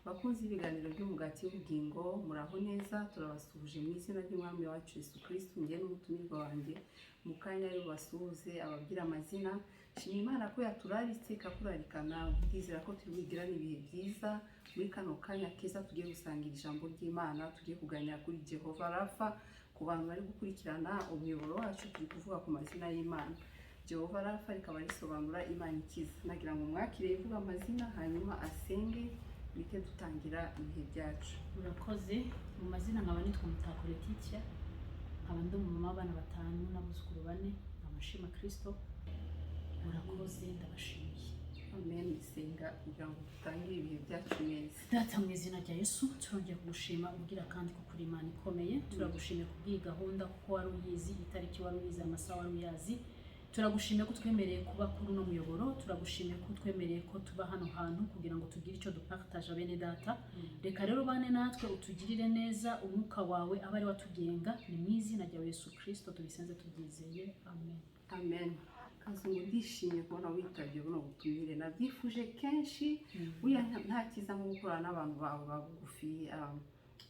Bakunzi b'ibiganiro by'Umugati w'Ubugingo, muraho neza. Turabasuhuje mu izina ry'Umwami wacu Yesu Kristo. Njye n'umutumirwa wanjye mu kanya ari bubasuhuze, ababwira amazina. Shima Imana ko yaturaritse, ikakurarika nawe. Ndizera ko turi bugirane ibihe byiza muri kano kanya keza tugiye gusangira ijambo ry'Imana. Tugiye kuganira kuri Jehova Rafa. Ku bantu bari gukurikirana umuyoboro wacu, turi kuvuga ku mazina y'Imana. Jehova Rafa rikaba risobanura Imana ikiza. Nagira ngo mwakire ivuga amazina, hanyuma asenge, bite dutangira ibihe byacu. Urakoze. Mu mazina nkaba nitwa Mutako Letitia, nkaba ndi umumama w'abana batanu n'abuzukuru bane, nkaba nshima Kristo. Murakoze, ndabashimiye. Amen. Senga kugira ngo dutangire ibihe byacu neza. Data, mu izina rya Yesu, turongeye kugushima ubwira kandi ko kuri Imana ikomeye. Turagushimiye kubw'iyi gahunda, kuko wari uyizi, itariki wari uyizi, amasaha wari uyazi. Turagushimiye ko twemereye kuba kuri uno muyoboro. Turagushimiye ko twemereye ko tuba hano hantu kugira ngo tugire icyo dupartage bene data. Reka rero bane natwe, utugirire neza, umwuka wawe abe ari watugenga. Ni mu izina rya Yesu Kirisito tubisenze tubyizeye, amen. Amen. Kazungu, ndishimye kubona witabye buno butumire. Nabyifuje kenshi. Buriya nta cyiza nko gukorana n'abantu bawe ba bugufi.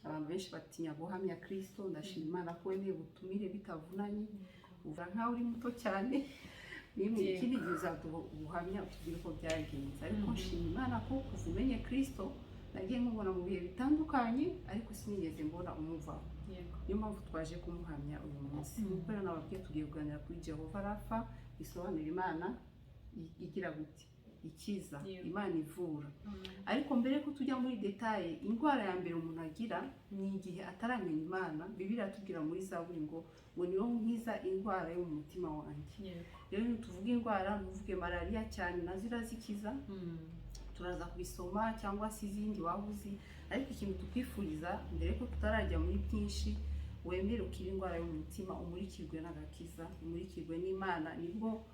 Abantu benshi batinya guhamya Kirisito. Ndashima Imana ko wemeye ubutumire bitavunanye, uva nkaho uri muto cyane. Nimwe ikindi gihe uzaduha ubuhamya, utubwire uko byagenze. Ariko nshima Imana ko kuva umenye Kirisito nagiye nkubona mu bihe bitandukanye, ariko sinigeze mbona umuvaho. Niyo mpamvu twaje kumuhamya uyu munsi. Nk'uko rero nababwiye, tugiye kuganira kuri Jehova Rafa, bisobanura Imana igira gute? Ikiza. Imana ivura. Ariko mbere ko tujya muri détails, indwara ya mbere umuntu agira ni igihe ataramenya Imana. Bibiliya iratubwira muri Zaburi ngo "Ni wowe unkiza indwara yo mu mutima wanjye." Rero tuvuge indwara, ntuvuge malariya cyane, nazo irazikiza. Turaza kubisoma, cyangwa se izindi waba uzi. Ariko ikintu tukwifuriza, mbere ko tutarajya muri byinshi, wemere ukire indwara yo mu mutima, umurikirwe n'agakiza, umurikirwe n'Imana, nibwo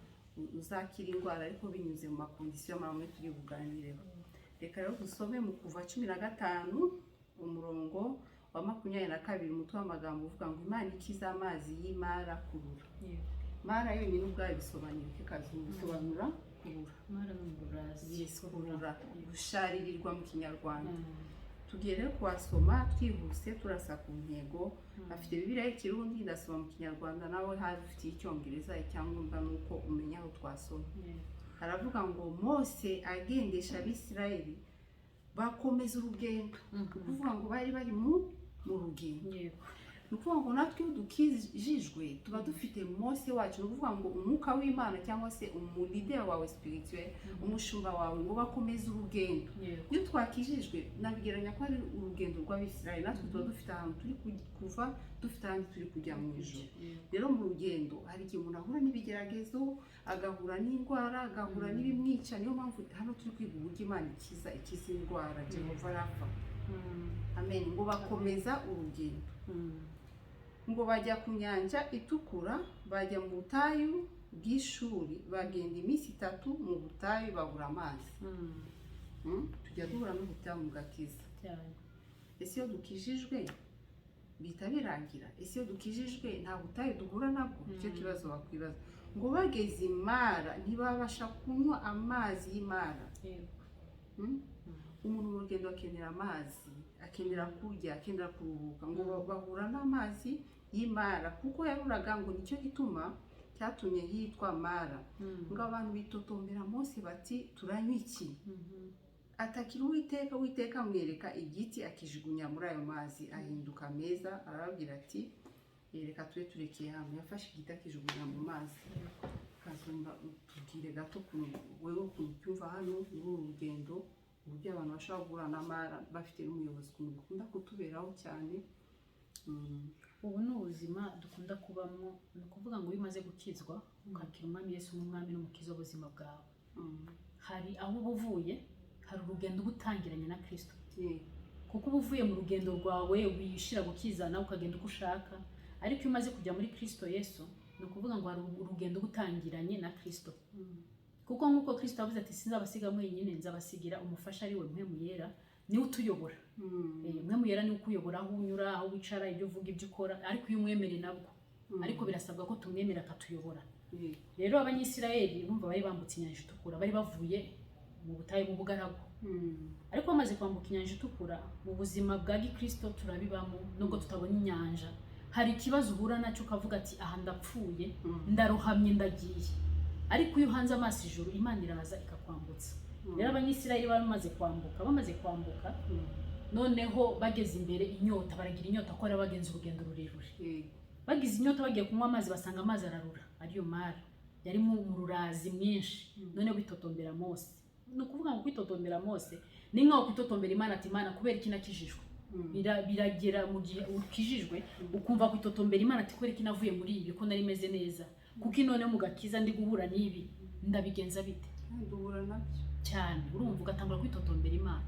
uzakira indwara, ariko binyuze mu ma conditions amwe turi buganireho. Reka rero dusome mu Kuva 15, umurongo wa 22, umutwe w'amagambo uvuga ngo "Imana ikiza amazi y'Imara kurura." Mara yonyine ubwayo bisobanura iki, Kazungu? Bisobanura kurura. Mara ni umurazi. Yes, kurura, gusharirirwa mu Kinyarwanda. Tugiye rero kuhasoma twihuse, turasa ku ntego. Afite Bibiliya y'Ikirundi, ndasoma mu Kinyarwanda, nawe hafi ufite Icyongereza. Icyangombwa ni uko umenya aho twasoma. Haravuga ngo Mose agendesha Abisirayeli, bakomeza urugendo. Ni ukuvuga ngo bari bari mu rugendo. Ni ukuvuga ngo natwe iyo dukijijwe tuba dufite Mose wacu, ni ukuvuga ngo umwuka w'Imana cyangwa se umu leader wawe spirituel, umushumba wawe, ngo bakomeze urugendo. Iyo twakijijwe, nabigeranya ko ari urugendo rw'Abisirayeli. Natwe tuba dufite ahantu turi kuva, dufite ahandi turi kujya mu ijuru. Rero mu rugendo hari igihe umuntu ahura n'ibigeragezo, agahura n'indwara, agahura n'ibimwica. Niyo mpamvu hano turi kwiga uburyo Imana ikiza, ikiza indwara, Jehova Rafa. Amen. Ngo bakomeza urugendo, ngo bajya ku Nyanja Itukura, bajya mu butayu bw'Ishuri, bagenda iminsi 3 mu butayu, babura amazi. Tujya duhura n'ubutayu mu gakiza. Cyane. Ese iyo dukijijwe bihita birangira? Ese iyo dukijijwe nta butayu duhura nabwo? Nicyo kibazo wakwibaza. Ngo bageze Imara ntibabasha kunywa amazi y'Imara. Umuntu mu rugendo akenera amazi, akenera kurya, akenera kuruhuka. Ngo bahura n'amazi y'Imara kuko yaruraga, ngo nicyo gituma cyatumye hitwa Mara. Ngo abantu bitotombera Mose bati "Turanywa iki?" Atakira Uwiteka, Uwiteka amwereka igiti, akijugunya muri ayo mazi, ahinduka meza. Arababwira ati "Reka tube turekeye hano." Yafashe igiti akijugunya mu mazi. Kazumba, tubwire gato ukuntu wewe ukuntu ubyumva hano muri uru rugendo, uburyo abantu bashobora guhura n'amara bafite n'umuyobozi, ukuntu bikunda kutuberaho cyane. Ubu ni ubuzima dukunda kubamo. Ni ukuvuga ngo iyo umaze gukizwa, ukakira Umwami Yesu nk'umwami n'umukiza w'ubuzima bwawe, hari aho uba uvuye, hari urugendo uba utangiranye na Kirisito. Kuko uba uvuye mu rugendo rwawe wishira gukizana, ukagenda uko ushaka. Ariko iyo umaze kujya muri Kirisito Yesu, ni ukuvuga ngo hari urugendo uba utangiranye na Kirisito. Kuko nk'uko Kirisito yavuze ati "Sinzabasiga mwenyine, nzabasigira umufasha, ari we Mpwemu Yera," niwe utuyobora. Mpwemu Yera niwe ukuyobora, aho unyura, aho wicara, ibyo uvuga, ibyo ukora, ariko iyo umwemereye nabwo. Ariko birasabwa ko tumwemera akatuyobora. Rero Abanyisirayeli bumva bari bambutse Inyanja Itukura, bari bavuye mu butayu, mu bugaragu. Ariko bamaze kwambuka Inyanja Itukura, mu buzima bwa gikristo turabibamo, nubwo tutabona inyanja, hari ikibazo uhura nacyo ukavuga ati: "Aha ndapfuye, ndarohamye, ndagiye." Ariko iyo uhanze amaso ijuru, Imana iraza ikakwambutsa. Rero Abanyisirayeli bamaze kwambuka, noneho bageze imbere inyota, baragira inyota ko bari bagenze urugendo rurerure. Bagize inyota, bagiye kunywa amazi, basanga amazi ararura, ariyo Mara, yari mu rurazi mwinshi. Noneho bitotombera Mose. Ni ukuvuga ngo kwitotombera Mose ni nkaho kwitotombera Imana, ati: "Imana, kubera iki nakijijwe?" Biragera mu gihe ukijijwe ukumva kwitotombera Imana, ati: "Kubera iki navuye muri ibi, ko nari meze neza? Kuko none mu gakiza ndi guhura n'ibi, ndabigenza bite?" Kandi uhura nabyo. Cyane. Urumva ugatangura kwitotombera Imana.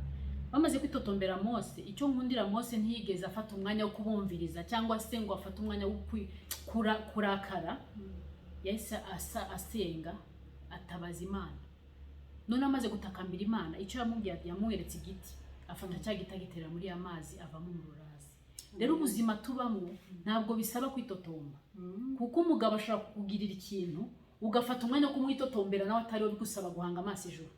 Bamaze kwitotombera Mose, icyo nkundira Mose, ntiyigeze afata umwanya wo kubumviriza cyangwa se ngo afate umwanya wo kurakara. Yahise asa asenga, atabaza Imana. None amaze gutakambira Imana, icyo yamubwiye, yamweretse igiti, afata cya giti agitera muri ya mazi, avamo umururazi. Rero ubuzima tubamo ntabwo bisaba kwitotomba, kuko umugabo ashobora kukugirira ikintu ugafata umwanya wo kumwitotombera nawe atari we. Bigusaba guhanga amaso ijuru,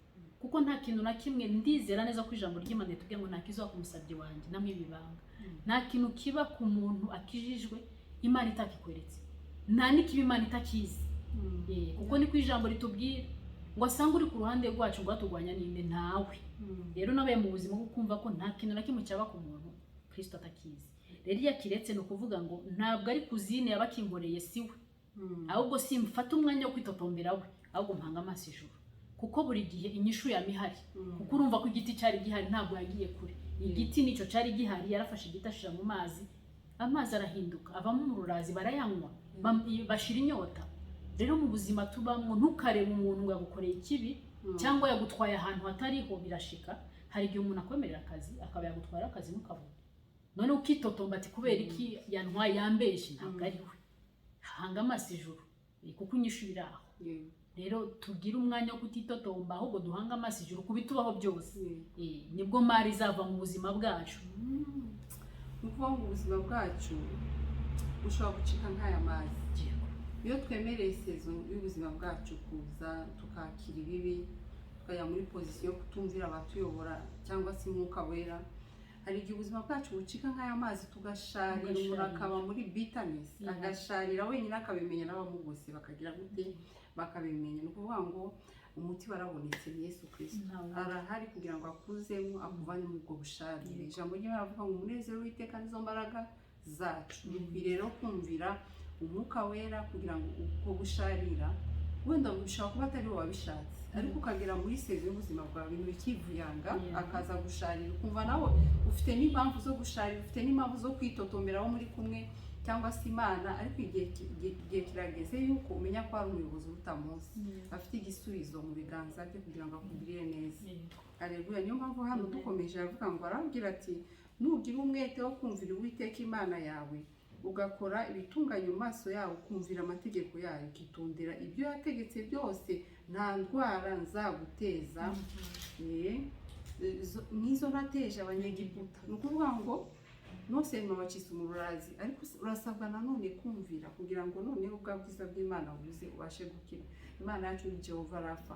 kuko nta kintu na kimwe, ndizera neza ko ijambo ry'Imana ritubwira ngo nta kizuba ku musabyi wanjye namwe ibibanga. Nta kintu kiba ku muntu akijijwe Imana itakikweretse, nta n'ikiba Imana itakizi. Kuko niko ijambo ritubwira ngo asange uri ku ruhande rwacu ngo aturwanya ninde? Ntawe. Rero nabaye mu buzima bwo kumva ko nta kintu na kimwe cyaba ku muntu Kristo atakizi. Rero iyo akiretse, ni ukuvuga ngo ntabwo ari kuzine yaba akinkoreye, si we, ahubwo simfata umwanya wo kwitotombera we, ahubwo mpanga amaso ijuru, kuko buri gihe inyishu yama ihari. Kuko urumva ko igiti cyari gihari, ntabwo yagiye kure, igiti nicyo cyari gihari. Yarafashe igiti ashira mu mazi, amazi arahinduka avamo umururazi, barayanywa, bashira inyota. Rero mu buzima tubamo, ntukarebe umuntu ngo yagukoreye ikibi cyangwa yagutwaye ahantu hatariho. Birashika, hari igihe umuntu akwemerera akazi, akaba yagutwara akazi ntukabone, none ukitotomba ati: "Kubera iki yantwaye? Yambeshye." Ntabwo ari we. Hanga amaso ijuru, kuko inyishu iri aho. Rero tugire umwanya wo kutitotomba, ahubwo duhange amaso ijuru ku bitubaho byose. Nibwo Mara izava mu buzima bwacu. Ni ukuvuga ngo ubuzima bwacu bushobora gucika nk'aya mazi iyo twemereye saison y'ubuzima bwacu kuza, tukakira ibibi, tukajya muri position yo kutumvira abatuyobora cyangwa se Umwuka Wera. Hari igihe ubuzima bwacu bucika nk'aya mazi, tugasharira, umuntu Tugasharira. akaba muri bitterness, agasharira wenyine, akabimenya n'abamugose bakagira gute? Bakabimenya. Ni ukuvuga ngo umuti warabonetse, ni Yesu Kirisito. Ntawe. Arahari kugira ngo akuzemo, akuvane muri ubwo busharire. Ijambo ry'Imana rivuga ngo umunezero w'Iteka nizo mbaraga zacu. Dukwiriye rero kumvira Umwuka Wera kugira ngo ubwo busharira, wenda bishobora kuba atari wowe wabishatse, ariko ukagera muri saison y'ubuzima bwawe ibintu bikivuyanga, akaza gusharira, ukumva nawe ufite n'impamvu zo gusharira, ufite n'impamvu zo kwitotombera abo muri kumwe cyangwa se Imana. Ariko igihe kirageze yuko umenya ko hari umuyobozi uruta munsi, afite igisubizo mu biganza bye kugira ngo akugirire neza. Aleluya! Niyo mpamvu hano Amen. dukomeje aravuga ngo, arabwira ati: "Nugira umwete wo kumvira Uwiteka Imana yawe, ugakora ibitunganye mu maso yawe, ukumvira amategeko yayo, ukitondera ibyo yategetse byose, nta ndwara nzaguteza nk'izo nateje Abanyegiputa." Ni ukuvuga ngo nose bacitse umururazi, ariko urasabwa nanone kumvira kugira ngo noneho ubwa bwiza bw'Imana buze, ubashe gukira. Imana yacu ni Jehova Rafa.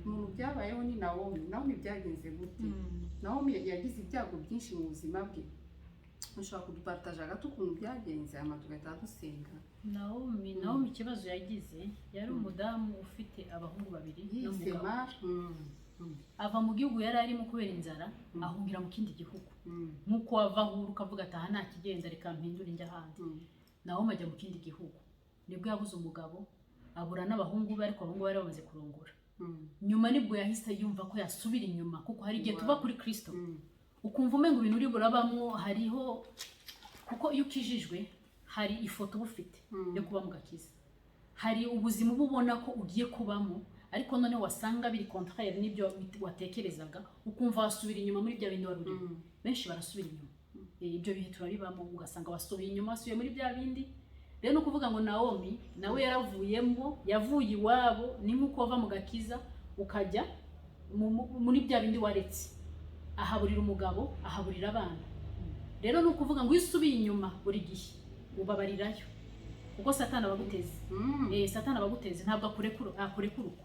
Umuntu byabayeho ni Nawomi. Nawomi byagenze gute? Nawomi yagize ibyago byinshi mu buzima bwe. Ushobora kudupartaja gato ukuntu byagenze, hanyuma tugahita dusenga? Nawomi ikibazo yagize, yari umudamu ufite abahungu babiri n'umugabo. Yisema. Ava mu gihugu yari arimo kubera inzara, ahungira mu kindi gihugu, nk'uko wava aho uri ukavuga ati: "Aha nta kigenda, reka mpindure njya ahandi." Nawomi ajya mu kindi gihugu, nibwo yabuze umugabo, abura n'abahungu be, ariko abahungu bari bamaze kurongora. Nyuma nibwo yahise yumva ko yasubira inyuma, kuko hari igihe tuva kuri Kristo ukumva umenga ibintu uri burabamwo hariho, kuko iyo ukijijwe hari ifoto uba ufite yo kuba mu gakiza, hari ubuzima uba ubona ko ugiye kubamo, ariko noneho wasanga biri contraire n'ibyo watekerezaga, ukumva wasubira inyuma muri bya bindi wari urimo. Benshi barasubira inyuma. Ibyo bihe turabibamo, ugasanga wasubiye inyuma, wasubiye muri bya bindi. Rero ni ukuvuga ngo Nawomi nawe yaravuyemo, yavuye iwabo, ni nk'uko wava mu gakiza ukajya muri bya bindi waretse, ahaburira umugabo, ahaburira abana. Rero ni ukuvuga ngo iyo usubiye inyuma buri gihe ubabarirayo, kuko Satani aba aguteze. Satani aba aguteze, ntabwo akurekura, akurekura uko.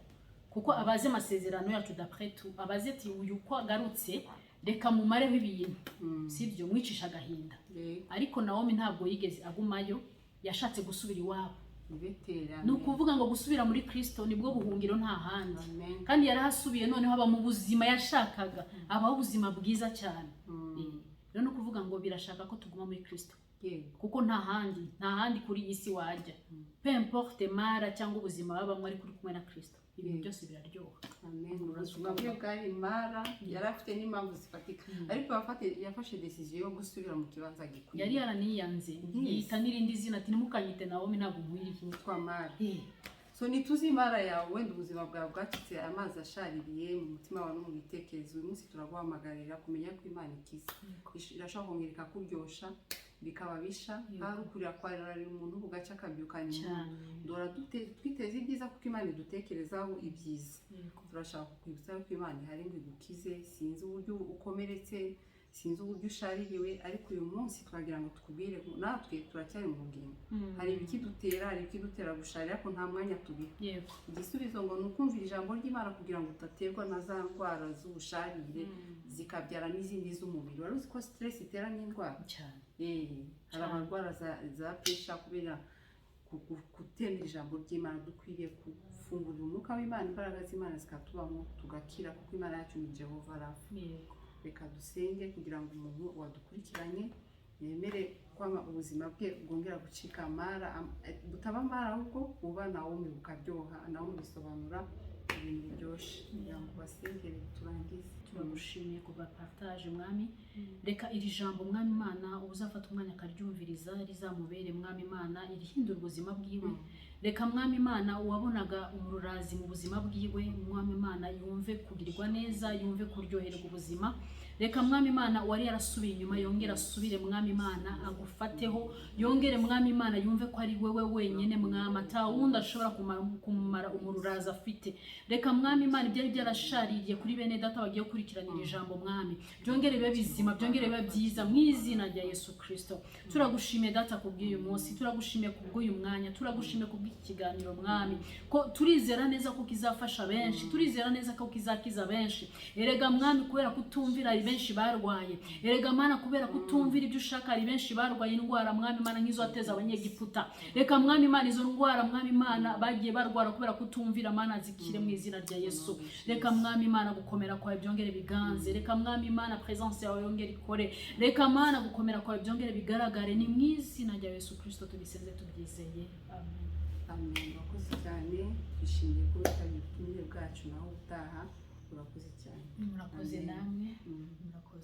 Kuko abazi amasezerano yacu, d'après tout abazi ati uyu uko agarutse, reka mumareho ibintu, sibyo, mwicisha agahinda. Ariko Nawomi ntabwo yigeze agumayo, yashatse gusubira iwabo. Ibetera. Ni ukuvuga ngo gusubira muri Kristo nibwo buhungiro, nta handi. Amen. Kandi yarahasubiye, noneho aba mu buzima yashakaga, abaho ubuzima bwiza cyane. Rero ni ukuvuga ngo birashaka ko tuguma muri Kristo, kuko nta handi, nta handi kuri iyi si wajya, peu importe Mara cyangwa ubuzima babamo, ariko uri kumwe na Kristo ibintu byose biraryoha. Amen. Ubuzima bwe bwari Mara, yari afite n'impamvu zifatika, ariko yafashe decision yo gusubira mu kibanza gikwiye. Yari yaraniyanze, yita n'irindi zina ati ntimukanyite Nawomi, ntabwo nkwiriye. Nitwa Mara. So ntituzi Mara yawe, wenda ubuzima bwawe bwacitse amazi ashaririye mu mutima wawe no mu bitekerezo. Uyu munsi turaguhamagarira kumenya ko Imana ikiza. Irashobora kongera ikakuryosha bikaba bisha. Hari ukurira kwararira umuntu bugaca akabyukana impundu. Dora twiteze ibyiza kuko Imana idutekerezaho ibyiza. Turashaka kukwibutsa ko Imana ihari ngo igukize. Sinzi uburyo ukomeretse, sinzi uburyo ushaririwe, ariko uyu munsi twagira ngo tukubwire ngo natwe turacyari mu rugendo. Hari ibikidutera gusharira, ariko nta mwanya tubiha. Igisubizo ngo ni ukumvira ijambo ry'Imana kugira ngo udaterwa na za ndwara z'ubusharire, zikabyara n'izindi z'umubiri. Wari uzi ko stress itera n'indwara? Cyane. Hari abarwara za pressure kubera kutemera ijambo ry'Imana. Dukwiriye gufungurira umwuka w'Imana, imbaraga z'Imana zikatubamo, tugakira, kuko Imana yacu ni Jehova Rafa. Reka dusenge kugira ngo umuntu wadukurikiranye yemere ko ubuzima bwe bwongera gucika amara, butaba amara, ahubwo buba Nawomi bukaryoha. Nawomi bisobanura ibintu biryoshye. Kugira ngo basengere turangize. Turagushimiye kubwa partage, Mwami. Reka iri jambo, Mwami Imana, uzafata umwanya akaryumviriza, rizamubere, Mwami Imana, irihindura ubuzima bwiwe. Reka, Mwami Imana, uwabonaga umururazi mu buzima bwiwe, Mwami Imana, yumve kugirirwa neza, yumve kuryoherwa ubuzima. Reka, Mwami Imana, uwari yarasubiye inyuma yongere asubire, Mwami Imana, agufateho yongere, Mwami Imana, yumve ko ari wowe wenyine, Mwami, atawundi ashobora kumara umururazi afite. Reka, Mwami Imana, ibyari byarashaririye kuri bene data bagiye gukurikiranira ijambo, Mwami, byongere bibe bizima, byongere bibe byiza mu izina rya Yesu Kirisito. Turagushimiye, Data, kubw'uyu munsi, turagushimiye kubw'uyu mwanya, turagushimiye kubw'iki kiganiro, Mwami, ko turizera neza ko kizafasha benshi, turizera neza ko kizakiza benshi. Erega Mwami, kubera kutumvira hari benshi barwaye. Erega Mana, kubera kutumvira ibyo ushaka hari benshi barwaye indwara, Mwami Imana, nk'izo wateza Abanyegiputa. Reka, Mwami Imana, izo ndwara, Mwami Imana, bagiye barwara kubera kutumvira, Mana, zikire mu izina rya Yesu. Reka, Mwami Imana, gukomera kwawe byongere biganze. Reka, Mwami Imana, presence yawe yongere ikore. Reka, Mana, gukomera kwawe byongere bigaragare. Ni mu izina rya Yesu Kirisito tubisenze tubyizeye, amen. Amen. Urakoze cyane, twishimiye ko witabiriye ubutumire bwacu. Naho ubutaha, urakoze cyane. Murakoze. Amen. Namwe murakoze.